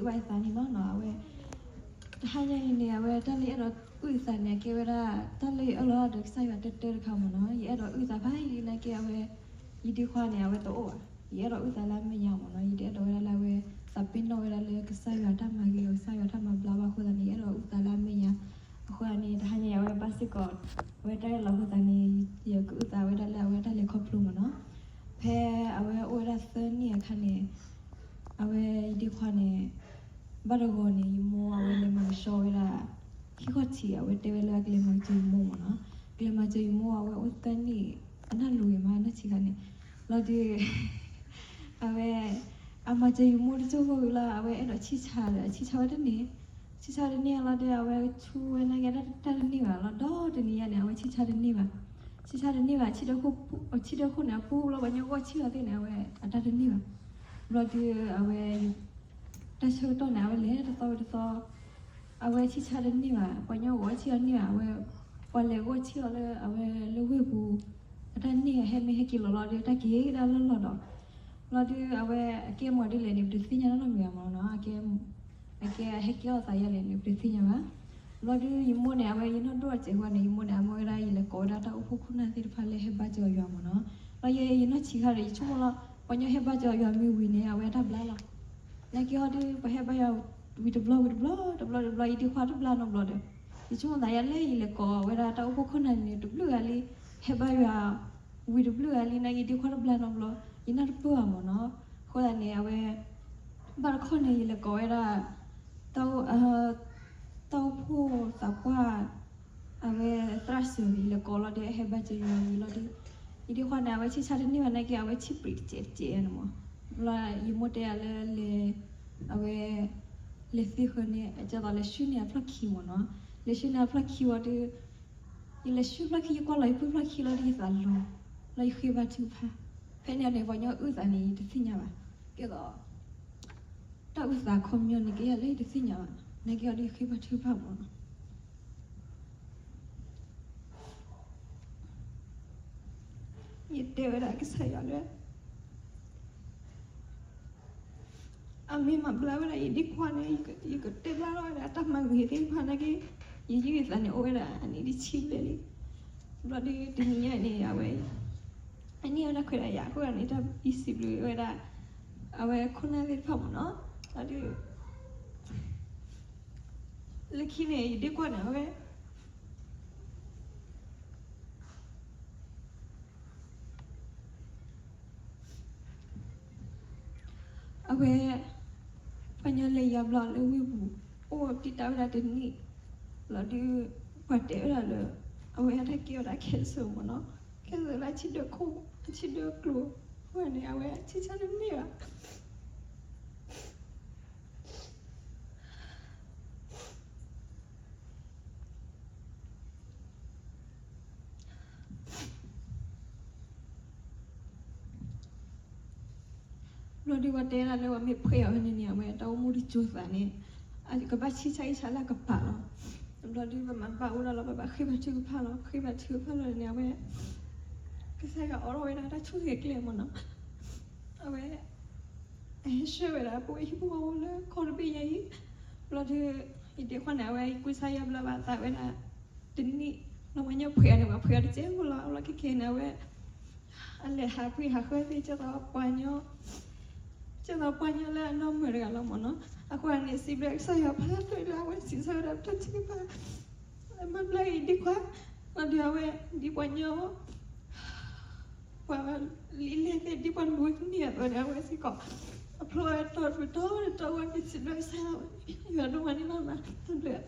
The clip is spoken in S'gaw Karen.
ဘၣ်ယသးန့ၣ်လီၤနီၤ. အဝဲ တဟါညါအံၤန့ၣ် အဝဲတၢ်လၢယအဲၣ်ဒိးအုၣ်သးန့ၣ် အကဲဝဲဒၣ် တၢ်လၢယအၢၣ်လီၤဒီးကစၢ်ယွၤတၢတၢတခါမ့ၢ်နီၤ. ယအဲၣ်ဒိးအုၣ်သးဖးယံာ်နာ်က့ အဝဲ ယဒ့ခွါန့ၣ် အဝဲတအိၣ်ဘၣ်. ယအဲၣ်ဒိးအုၣ်သးလၢအမဲာ်ညါမ့ၢ်နီၤ. ယတအဲၣ်ဒိးဝဲဒၣ်လၢအဝဲ သးပ့ၤနီၣ်ဝဲဒၣ်လၢကစၢ်ယွၤတၢ်မၤဂ့ၤအီၤ ကစၢ်ယွၤတၢ်မၤဘျါဘၣ်အဃိသတးန့ၣ် ယအဲၣ်ဒိးအုၣ်သးလၢအမဲာ်ညါ. အဃိန့ၣ် တဟါညါအံၤ အဝဲဘၣ်စ့ၢ်ကီး အဝဲတၢ်အၢၣ်လီၤအဃိသတးန့ၣ် ယကအုၣ်သးဝဲဒၣ်လၢအဝဲတၢ်လဲၤခီဖျိမ့ၢ်နီၤ. ဖဲအဝဲအိၣ်ဝဲဒၣ်သၢနံၣ်အခါန့ၣ် အဝဲယဒ့ခွါန့ၣ် ဘၣ်တဂီၤန့ၣ် ယမိၢ်အဝဲလဲၤမၤကဆှီဝဲဒၣ် ဟံၣ်ခီၣ်ထံး အဝဲတဲဝဲလၢအကလဲၤမၤစၢၤယမိၢ်မ့ၢ်နီၤ. ကလဲၤမၤစၢၤယမိၢ် အဝဲအိၣ်သၢနံၣ် အနၢ်လိၤဂ့ၤမး အနၢ်ထံးခါန့ၣ် လီၤဒုး အဝဲ အမၤစၢၤယမိၢ်တစိၢ်ဖိဝံၤလီၤ အဝဲအဲၣ်ဒိးဆံၣ်ဆါဒီး အဆံၣ်ဆါဝဲတန့ၢ် ဆံၣ်ဆါတန့ၢ်လီၤဒီး အဝဲဆူဝဲနာ်က့တၢ်တန့ၢ်ဘၣ်လီၤ ဒီတနံၤညါန့ၣ် အဝဲဆံၣ်ဆါတန့ၢ်ဘၣ်. ဆံၣ်ဆါတန့ၢ်ဘၣ် ဆံၣ်ဒၢခိၣ်န့ၣ် အပူၤလီၤ ပှၤညီဂီၢ်ဆံၣ်လီၤသ့ၣ်န့ၣ် အဝဲအတၢ်တန့ၢ်ဘၣ်. ဘျီဒုးအဝဲ တၢ်ဆၢကတီၢ်န့ၣ် အဝဲလဲၤတသီဝံၤတသီ အဝဲဆံၣ်ဆါတန့ၢ်ဘၣ် ပှၤညီဂီၢ်ဆံၣ်လီၤတန့ၢ်ဘၣ် အဝဲ ပှၤလဲၤဂီၢ်ဆံၣ်လီၤလၢအဝဲလၢဝ့ၢ်ပူၤ အတၢ်န့ၢ်အဟဲမ့ၢ်ဟဲက့ၤလီၤလီၤဒီး တၢ်က့ၤကဒါလီၢ်လီၢ်ဒီး ဘျီဒုးအဝဲအကဲမၤဒ်လဲၣ်န့ၣ် ပတသ့ၣ်ညါနီတမံၤဘၣ်မ့ၢ်နီၤ. အကဲ အကဲအီၣ်သးယါလဲၣ်န့ၣ် ပတသ့ၣ်ညါဘၣ်. ဘျီဒုးယမိၢ်န့ၣ် အဝဲယနီၢ်ဒိၣ်အစဲးဃီန့ၣ် ယမိၢ်န့ၣ် အမၢဝဲဒၣ်ယလဲၤကိးဝဲဒၣ်တၢ်အိၣ်ဖှိၣ်ခိၣ်နၢ်သ့ၣ်တဖၣ်လၢဟဲဘါစၢၤယွၤမ့ၢ်နီၤ. ဘျီယဲယနီၢ်ဆံးခါဒီး ယဆိကမိၣ်လီၤ ပှၤညီဟဲဘါစၢၤယွၤမ့ၢ်ဝံၤန့ၣ် အဝဲအတၢ်ဘျါလီၤ. နာ်က့ဟီဒုး ပှၤဟဲဘါယွၤဝံၤတဘျီဝံၤတဘျီ တဘျီတဘျီ ယဒ့ခွါတဘျါနီတဘျီဒီး ယဆိကမိၣ်သးယါလၢယလဲၤကိးဝဲဒၣ်တၢ်အိၣ်ဖှိၣ်ခိၣ်နၢ်န့ၣ် တဘျုးဂၤလံ ဟဲဘါယွၤ ဝံၤတဘျုးဂၤလံ နာ်က့ယဒ့ခွါတဘျါနီတဘျီ ယနၢ်တပၢၢ်ဘၣ်မ့ၢ်နီၤ. အဃိသတးန့ၣ် အဝဲ ဘၣ်တခီန့ၣ် ယလဲၤကိးဝဲဒၣ် တၢ်အိၣ် တၢ်အိၣ်ဖှိၣ်သးပှၢ် အဝဲသရၣ်စၢၤ ယလဲၤကိးလီၤဒီး အဟဲဘါစၢၤယွၤဝံၤလီၤဒီး ယဒ့ခွါန့ၣ် အဝဲဆံၣ်ဆါတန့ၢ်ဘၣ်နာ်က့ အဝဲဆံၣ်ပြံးတစဲးတစဲးန့ၣ်မ့ၢ် ဘျီယမိၢ်တဲယၤလၢလဲၤ အဝဲ လဲၤသ့ဃၢၤန့ၣ် အကဲသိးလဲၤဆှၢန့ၢ်အဖျီၣ်ခံမ့ၢ်နီၤ. လဲၤဆှၢန့ၢ်အဖျီၣ်ခံဝံၤဒီး ယလဲၤဆှၢဖျီၣ်ခံ ယကွၢ်လီၤယပုၢ်ဖျီၣ်ခံလီၤဒီးယသးလီၤ လီၤယဃ့ဘါထုကဖၣ်. ဖဲန့ၣ်န့ၣ် ပှၤညီအုၣ်သးန့ၣ် ယတသ့ၣ်ညါဘၣ်. ကဲသိး တၢ်အုၣ်သးခီပညီန့ၣ် ကယဲၢ်လၢယတသ့ၣ်ညါဘၣ်. နာ်က့အီၤဒီးယဃ့ဘါထုကဖၣ်မ့ၢ်နီၤ. ယတဲဝဲဒၣ်ကစၢ်ယွၤလၢ အမ့ၢ်မၤဘျါဝဲဒၣ်ယဒ့ခွါန့ၣ် ယကတဲဘျါထီၣ်ဝဲဒၣ်တၢ်မၤဂ့ၤသ့ၣ်တဖၣ်နာ်က့ ယယုၢ်ယသးန့ၣ်အိၣ်ဝဲဒၣ်အနံၣ်တဆံဘျဲၣ်လံ. ဘျီဒုးတနံၤညါန့ၣ် အဝဲ အနံၣ်ဝဲဒၣ်ခွဲးဒၣ်ယာ်အဃိန့ၣ် တၢ်ယစံးဘျုးဝဲဒၣ် အဝဲခိၣ်နၢ်သ့ၣ်တဖၣ်မ့ၢ်နီၤ. ဘျီဒုး လၢခံန့ၣ် ယဒ့ခွါန့ၣ် အဝဲ အဝဲ ပှၤညီလဲၤယါဘျီလၢဝ့ၢ်ပူၤ အိၣ်ဝဲပျံၤတၢ်ဝဲဒၣ်တနံၣ် လီၤဒုး ပှၤတဲဝဲဒၣ်လၢ အဝဲအတၢ်ကဲဝဲဒၣ် cancer မ့ၢ်နီၤ. cancer လၢအဆံးဒၢခိၣ် အဆံးဒၢကျိၤ အဃိန့ၣ် အဝဲဆံၣ်ဆါတန့ၢ်ဘၣ်. ဘျီဒုးပှၤတဲဒၣ်လၢပှၤမ့ၢ်ဖှဲးအီၤဖဲန့ၣ်န့ၣ် အဝဲတၢ်အိၣ်မူတစိၤသးန့ၣ် အကဘၣ်ဆံၣ်ဆါအံၣ်ဆါလၢအကပၤလီၤ. ဘျီဒုးပမၤဘၣ်အိၣ်ဒၣ်လီၤ ပဘၣ်ဃ့ဘါထုကဖၣ်လီၤ ဃ့ဘါထုကဖၣ်လီၤန့ၣ် အဝဲ ကစၢ်ယွၤအိးထီၣ်ဝဲဒၣ်တၢ်ဆိၣ်ဂ့ၤကျဲမ့ၢ်နီၤ. အဝဲ အဟဲဆှၢဝဲဒၣ် ပဝဲဟံၣ်ဖိဃီဖိလၢခီတဘ့ၣ်ညါအံၤ ဘျီဒုး ယဒ့ခွါန့ၣ် အဝဲယကူစါယါဘျီဘၣ်သးဝဲဒၣ် တနံၣ် လီၤပှၤညီဖှဲးအီၤန့ၣ် ပှၤဖှဲးအီၤတကဲဖိလီၤ အလီၢ်ခဲခဲန့ၣ် အဝဲ အလဲၤဟးပှ့ၤဟးဃၢသ့ၣ် ကဲသိးပှၤညီ ကဲသိးပှၤညီလၢအနီၢ်မုာ်တဂၤလီၤမ့ၢ်နီၤ. အဃိန့ၣ် စံးဘျုးကစၢ်ယွၤဖးဒိၣ်လၢအဝဲစံးဆၢဝဲဒၣ်တၢ်ထုကဖၣ် လၢမၤဘျါက့ၤဒ့ခွါ လီၤဒုးအဝဲ ဒ်ပှၤညီ ပှၤလံာ်လဲၢ်သ့ၣ် ဒ်ပှၤလူၤဝဲန့ၢ်အသိးန့ၣ် အဝဲစ့ၢ်ကီး အဖျိအတီၤပတီၤတီၤဝဲ ကစံးဘျုးကစၢ်ယွၤဒိၣ်မးန့ၣ်လီၤ. တၢ်ဘျုး